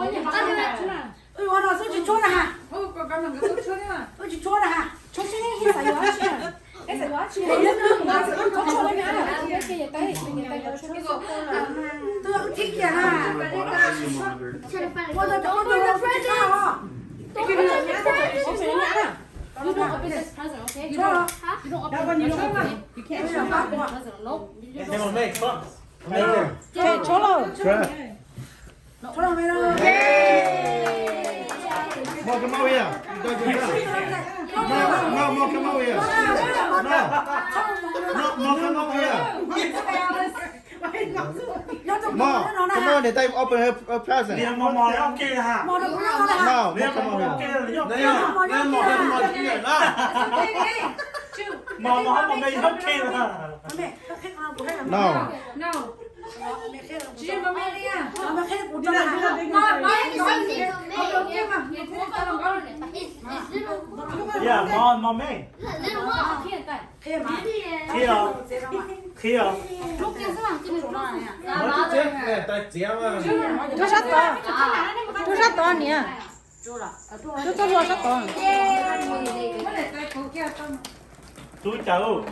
Ua no xwb tsis tshuab na ha. Wb tsis tshuab na ha. Tshuab xwb ib xav yuav tsi. Ib xav yuav tsi. Tshuab tshuab na. Twb thib kiag na. Ua no rau ua no tsis qab os. You don't open this present, okay? You don't open the present. You can't open the present alone. Tshuab lawm. Moj kab mob ua yog. Moj, moj kab mob ua yog. Moj, moj kab mob ua yog. Moj, come on, it's time to open her, her present. No, moj kab mob ua yog. No. Yeah, moj, moj me. Qhia, qhia. Rub sab tod, rub sab tod niam. Rub txoj hlua sab tod. Rub cas, kuv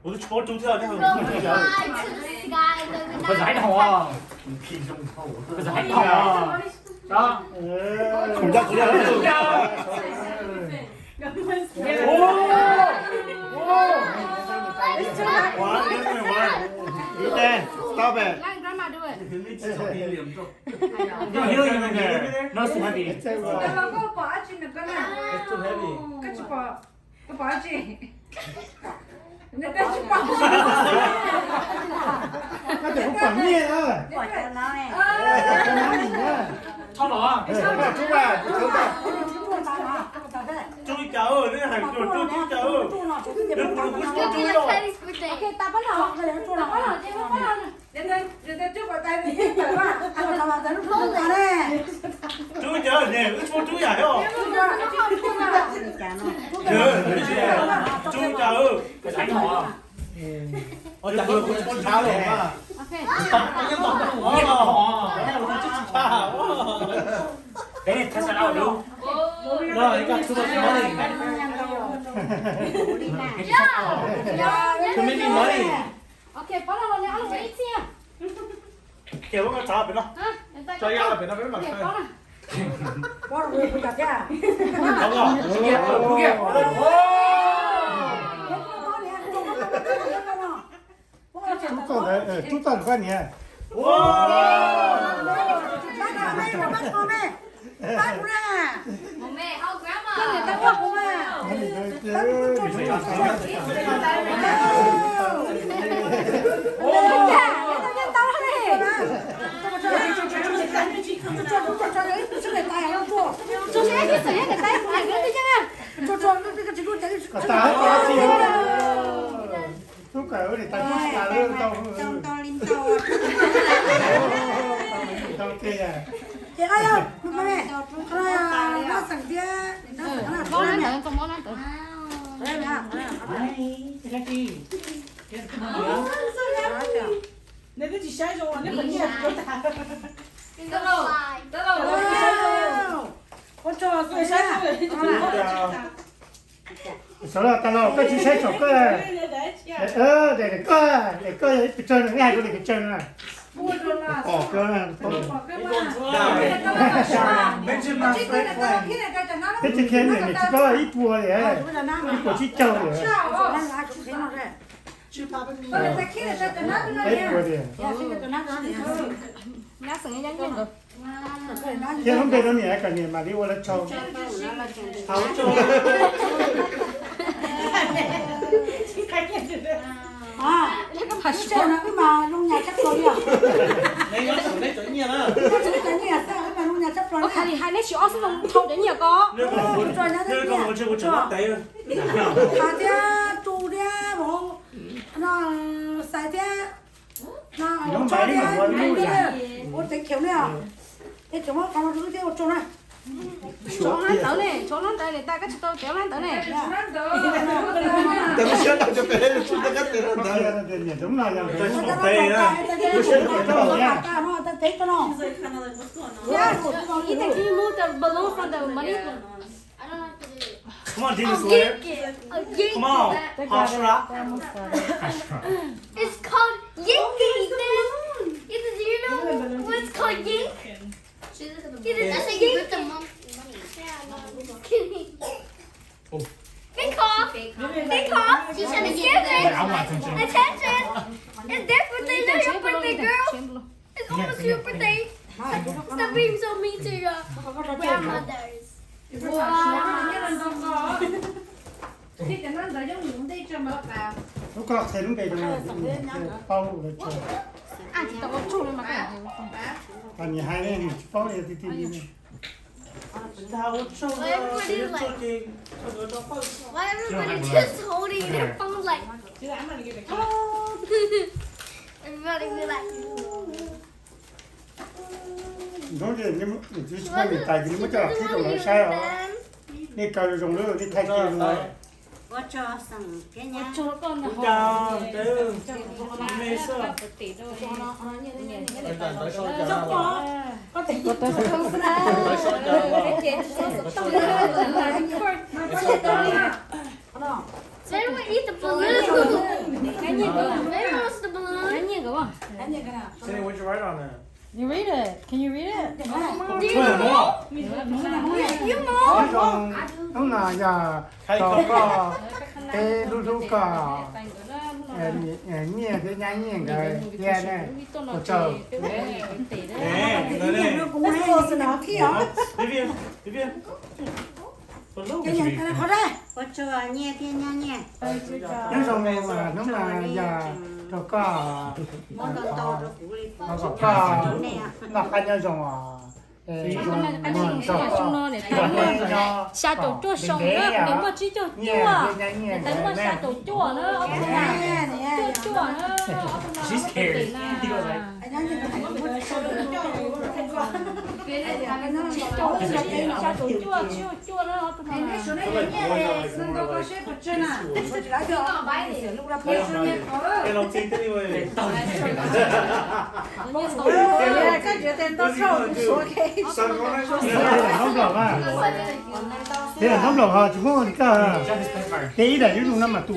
twb tsis paub rub thiab, nej ho rub cas. Koj zais dhau, koj zais dhau. Khum ncaj, khum ncaj. Stop it. No, it's too heavy. Koj pom dab tsi? Koj pom nyiaj na. Rub cas, nej hais rub cas. Rub cas ne, wb tsis paub rub yam thiab. Rub cas. Ua cas kuv tsis paub rub los mas. Too many money. Ces koj txav pem no, tso ya pem no peb mam saib. Rub txoj ntawd, rub txoj ntawd koj niam. Kom tas tau tsi. Tub kawm ua niam tais tub tsis tas lawm tau. Tau li ntau. Tau tiag. Ces qhov no, qhov no, no xeem thiab, no xeem no. Neb twb tsis saib zoo, neb qhov nyiaj. Ua tsaug, saib. Sawv los tas los koj tsis saib saum koj. Koj, koj yog ib pes tsawg no, neb hais rau pes tsawg no. Pom koj na, peb tsis khiav niam niam tsis paub ib puas li, ib puas tsib caug li. Ib puas li. Thiab lub npe rau niam kom niam mam li ua lawv tsaug. Ua li hais neb tsis ob xib zoo thau cov nyiaj ko. Thav thiab tu thiab vauv, no, xais thiab, no, tso thiab, ua teev khiav ne os. Tej tseem muab qhov no rau wb thiab ua tsaug na. Tsov hlab ntawd ne, tsov hlab ntawd ne, tas koj tsis tau cov hlab ntawd ne. Thiab, ib tag kis move the balloon from the money. Come on, Demon Slayer. Come on, Hashra. It's called yanking, man. Either do you know what's called yank? Either that's a yank. Think off. Think off. Attention. It's their birthday. Know your birthday, girl. It's almost your birthday. Stop being so mean to your grandmothers. Lub koj qhia lub npe rau paub lawv tsaug. Nws hais nws tsis paub li ti ti li. Why everybody like, why everybody just holding their phone like, everybody be like, Ntxoov ces nws tsis poj niam tais ces nws muab coj los qhib rau lawv saib os. Nej kaw zoo zoo lawm, nej thaij cia zoo lawm. Ua tsaug xeem thiab nyab. They will eat the balloon. They roast the balloon. Cindy, what'd you write on it? You read it. Can you read it? Do you know? You know? Hnub no yog rau koj, peb hlub hlub koj, nyiaj thiab nyab nyiaj nkawd thiab ne. Ua tsaug. Ua tsaug nyiaj thiab nyab nyiaj. Nyob zoo, hnub no yog rau koj, kom koj noj qab nyob zoo os. Xya caum cuaj xyoo no, niam tais muaj tsib caug cuaj, niam tais muaj xya caum cuaj na, ob tug no na, cuaj cuaj na, ob tug no na. Xya caum cuaj, tsib caug cuaj na, ob tug no na. Hnub nplaum ho tsis muaj li koj, ces ib daim ib lub no mas tus